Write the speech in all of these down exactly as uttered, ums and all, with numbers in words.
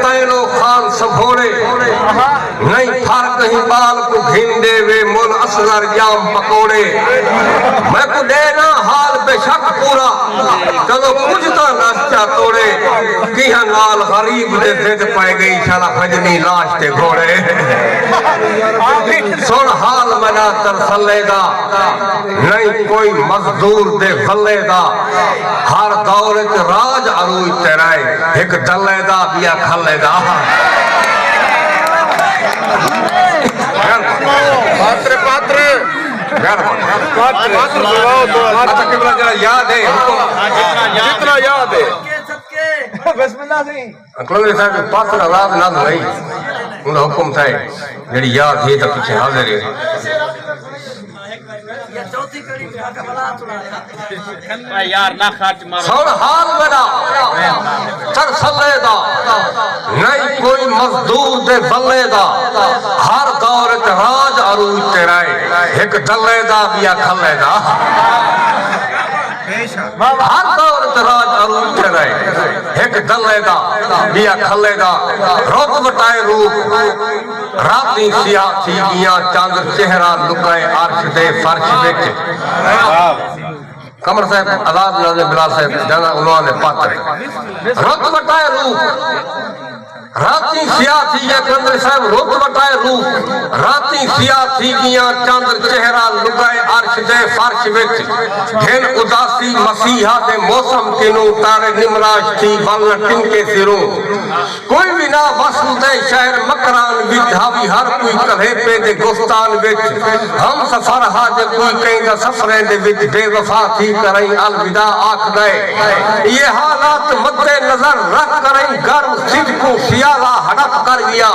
تیلو خان سبھوڑے، نئیں تھر کہیں ٻال کوں گھن ݙیوے، مل اصغر ڄام پکوڑے۔ میکوں ݙے نہ حال بے شک پورا، چلو کجھ تاں نس چا توڑے۔ کیہاں نال غریب دے ضد پئے ڳئی، شالا بھڄنی لاش تے گھوڑے۔ سݨ حال میݙا ترسلے دا، نئیں کوئی مزدور دے غلے دا۔ ہر دور اچ راج عروج تے رہے، ہک دلے دا، ٻیا کھلے دا۔ پاتر، پاتر۔ پاتر، پاتر۔ اچھا، قبلہ جڑا یاد ہے، حکم۔ جتنا یاد ہے۔ بسم اللہ سائیں۔ کلوی صاحب پاتر آزاد نہ ہوئی، انہاں حکم تھئے، جڑی یاد ہے تاں پچھے حاضر ہے۔ اے یار، نہ خرچ مارو۔ سݨ حال میݙا ترسلے دا، نئیں کوئی مزدور دے بلے دا۔ ہر دور اچ راج عروج تے رہے، ہک دلے دا، ٻیا کھلے دا۔ ہر دور اچ راج عروج تے رہے، ہک دلے دا، ٻیا کھلے دا۔ رت وٹائے روپ، راتیں سیاہ تھی ڳیاں، چندر چہرہ لکائے عرش دے فرش وچ۔ قمر صاحب، آزاد ناظم بلال صاحب، جانا عنوان ہے پاتر۔ رت وٹائے روپ، راتیں سیاہ تھی ڳیاں، قمر صاحب، رت وٹائے روپ، راتیں سیاہ تھی ڳیاں، چندر چہرہ لکائے عرش دے فرش وچ۔ گھن اداسی مسیحا دے موسم کنوں، تارے نمراش تھی ول نہ ٹنکے سروں۔ کوئی وی نہ وصل دے شہر مکران وچ، ہاوی ہر کوئی کلہیپے دے گستان وچ۔ ہم سفر ہا جے کوئی کہیں دا سفریں دے وچ، بے وفا تھی کرئیں الوداع آکھدئے۔ ایہ حالات مد نظر رکھ کرئیں گرم سجھ کوں سیالہ ہڑپ کر ڳیا۔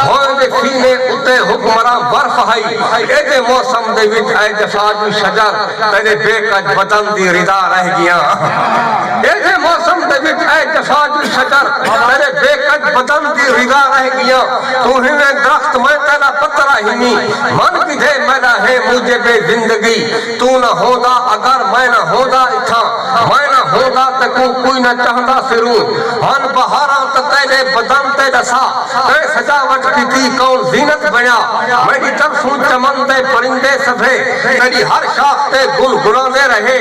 ہوئیں دے سینے اتے حکمراں برف ہئی، ایجھے موسم دے وچ اے جفا جو شجر، تیݙے بے کج بدن دی ردا رہ ڳیاں۔ ایجھے موسم دے وچ اے جفا جو شجر، تیݙے بے کج بدن دی ردا رہ ڳیاں۔ توں ہیویں درخت، میں تیݙا پترا ہیمی، من کدھے میݙا ہے موجب زندگی۔ توں نہ ہوندا اگر میں نہ ہوندا اتھاں، میں نہ ہوندا تیکوں کوئی نہ چاہندا سروں۔ ہن بہاراں تاں تیݙے بدن تے ݙسا، تیں سجاوٹ کیتی، کون زینت بݨیا؟ میݙی طرفوں چمن دے پرندے سبھے، تیݙی ہر شاخ تے گل گلاندے رہے۔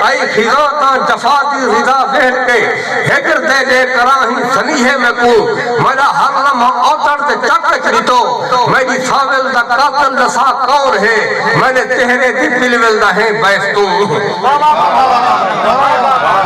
ائی خزاں تاں جفا دی ردا ویکھ کے، ہجر دے ݙے کراہیں سنیہے میکوں۔ میݙا ہر لمحہ اوتݨ تے چک اچ ݙتو، میݙی ساول دا قاتل ݙسا کون ہے؟ میݙے چہرے دی پلول دا ہیں بئس توں۔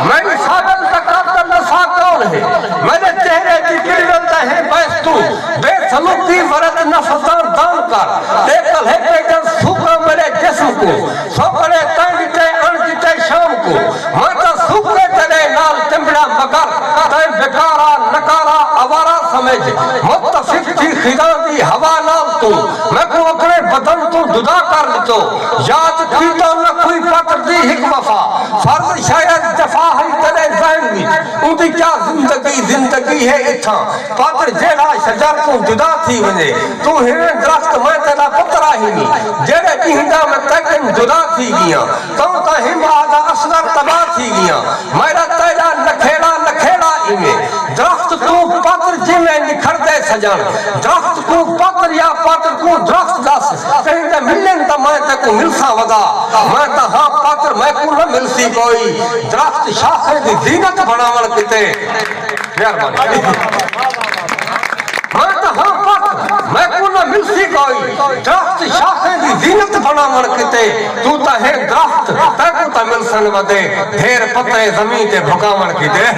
میݙی ساول دا قاتل ݙسا کون ہے؟ میݙے چہرے دی پلول دا ہیں بئس توں۔ بے سلوکی ورت نفس دا دان کر، تے کلہیپے جل سوکاں میݙے جسم کوں۔ سوکڑے تیں ݙتے اݨ ݙتے شام کوں، میں تاں سوکڑے تیݙے نال چمبڑا مگر، تیں بیکارا نکارا آوارہ سمجھ، متفق تھی خزاں دی ہوا نال توں۔ میکوں اپݨے بدن توں جدا کر ݙتو، یاد کیتا نہ کوئی پتر دی ہک وفا، فرض شاید جفا ہئی تیݙے ذہن وچ، اوندی کیا زندگی زندگی ہے اتھاں۔ پتر جیڑھا شجر توں جدا تھی ونڄے، توں ہیویں درخت میں تیݙا پترا ہیمی، جیڑھے ݙینہہ دا میں تیکوں جدا تھی ڳیاں، توں تاں ہم آہدا اصغر تباہ تھی ڳیاں، میݙا تیݙا نکھیڑا نکھیڑا ایویں۔ درخت توں پتر جیویں نکھڑدے سڄݨ، درخت کوں پتر یا پتر کوں درخت ݙس، کہیں دے ملݨ تاں میں تیکوں ملساں ودا، میں تاں ہاں پتر میکوں نہ ملسی کوئی، درخت شاخیں دی زینت بݨاوݨ کیتے۔ مہربانی۔ میں تاں ہاں پتر، میکوں نہ ملسی کوئی، درخت شاخیں دی زینت بݨاوݨ کیتے۔ توں تاں ہیں درخت، تیکوں تاں ملسن ودے، ڈھیر پترے زمین تے بھکاوݨ کیتے۔